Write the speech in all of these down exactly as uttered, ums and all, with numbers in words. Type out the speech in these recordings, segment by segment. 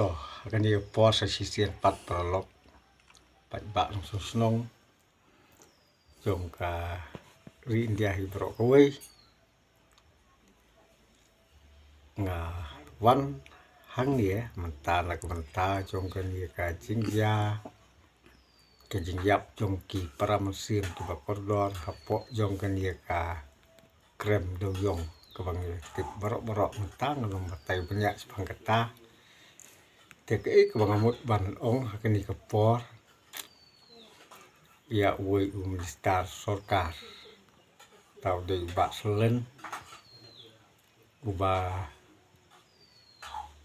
To, ha kane ka por sa shisien pat paralok, pat ba long song snong jong ka ri India hi baroh kawei. Nga wan hangne mynta na ka bynta jong kane ka jingjia, ka jingïap jong ki para mynsiem kiba kordor hapoh jong kane ka krem dewïong kaba ngi tip baroh baroh mynta, nga long batai bniah shaphang kata. Te kaei kaba nga mut ban ong ha kane ka por ïa uwei u minister sorkar, tau dei u Bah Salen, uba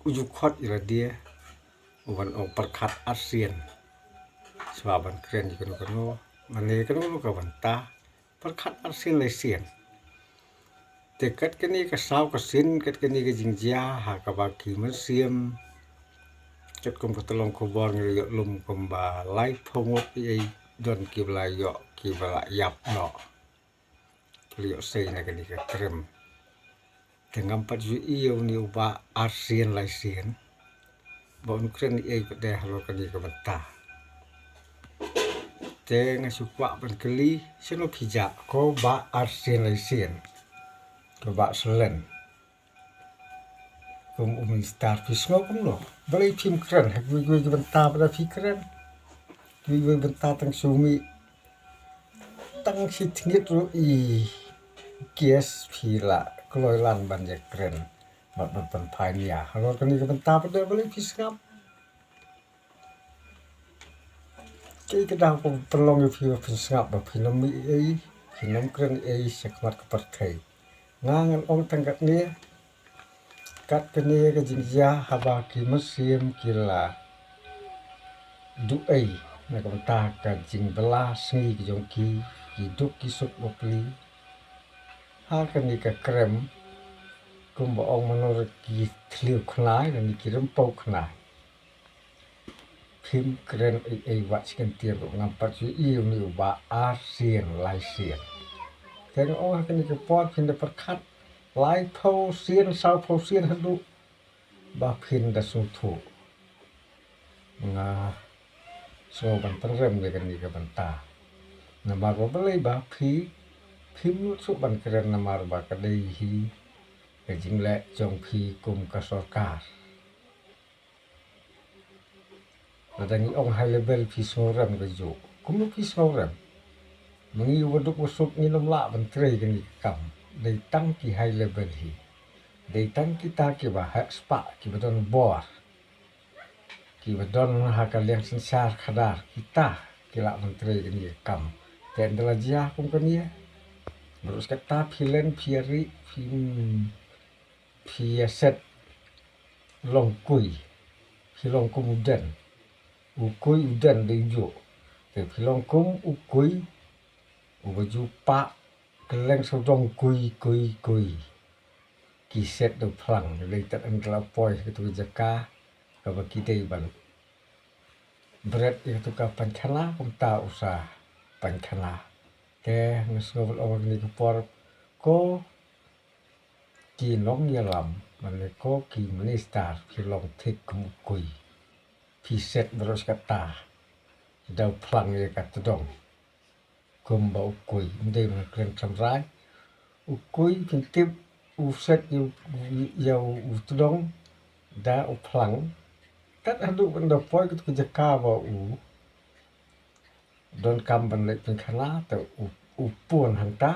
u ju khot ïa lade u ban ong pyrkhat arsien shuwa ban kren ïa kano kano, mane kano kano ka bynta, pyrkhat arsien laisien. Te kat kane ka saw ka sien, kat kane ka jingjia ha kaba ki mynsiem, katkum ka tyllong khubor ngi la ïoh lum kumba laiphew ngut ei ei don kiba la ïoh, kiba la ïap noh, ki la ïoh sei na kane ka krem. Te ngam pat ju ïohi ïa une u bah arsien laisien ba un kren ei ei pat de halor kane ka bynta. Te nga shu kwah ban kylli, shano phi jah ko bah arsien laisien, ko bah Salen? Kum u minister phi sngew kumno? Balei phim kren ha kiwei kiwei ki bynta? Ba da phi kren kiwei kiwei ki bynta tang shu mih, tang shi tngit ruh i case phi la kloi lan ban ïa kren bad ban pynphai nia halor kane ka bynta pat de. Balei phi sngap? Kaei ka daw kaba pynlong ïa phi ba phin sngap, ba phin ym mih ei ei, phin ym kren ei ei sha khmat ka pyrthei? Nga ngan ong tang katne, kat kane ka jingjia haba ki mynsiem ki la duh ei na ka bynta ka jingbylla sngi ka jong ki, ki duk ki suk bapli ha kane ka krem, kumba ong mano ruh ki thliew khnai lane ki rympei khnai. Phim kren ei ei wat shi kyntien ruh, ngam pat ju ïohi une u bah arsien laisien. Te nga ong ha kane ka por phin da pyrkhat laiphew sien, sawphew sien haduh ba phin da sngewthuh. Nga sngew ban pynrem ïa kane ka bynta. Namar ba balei ba phi, phim nud shuh ban kren, namar ba ka dei hi ka jingleh jong phi kum ka sorkar. Lada ngi ong high level phi sngewrem kajuh. Kumno phi sngewrem? Ma ngi uba duk uba suk ngin ym lah ban trei kane ka kam. Dei tang ki high level hi. Dei tang kita kiba heh spah, kiba don bor, kiba don ha ka liang synshar khadar, kita ki lah ban trei kane ka kam. Te ynda la jia kum kane, baroh shi katta phi len phi ïarit, phi, phi ïaset long kui, phi long kum u den. U kui u den dei u juh. Te phi long kum u kui uba ju pah kylleng sawdong, kui, kui, kui. Ki set da u phlang, lei tad ynda la poi ha katu ka jaka kaba ki dei ban bret ïa katu ka painkhana, kumta u sa painkhana. Te nga sngew ban ong ha kane ka por, ko ki nongïalam, mane ko ki minister, phi long thik kum u kui. Phi set baroh shi katta da u phlang ïa ka tdong kumba u kui, ym dei ban kren thamrai. U kui phin tip u set ïa u, ïa u tdong da u phlang. Tad haduh ban da poi katu ka jaka ba u donkam ban leit painkhana, te u, u pun hangta.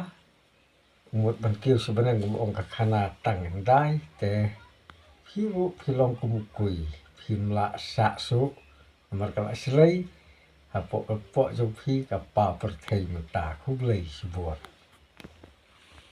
U mut ban kiew sha bneng, u ong ka khana tang hyndai, te phi ruh phi long kum u kui, phim lah shah shuh. Namar ka la shlei hapoh ka kpoh jong phi, ka paw pyrthei mynta. Khublei shibun.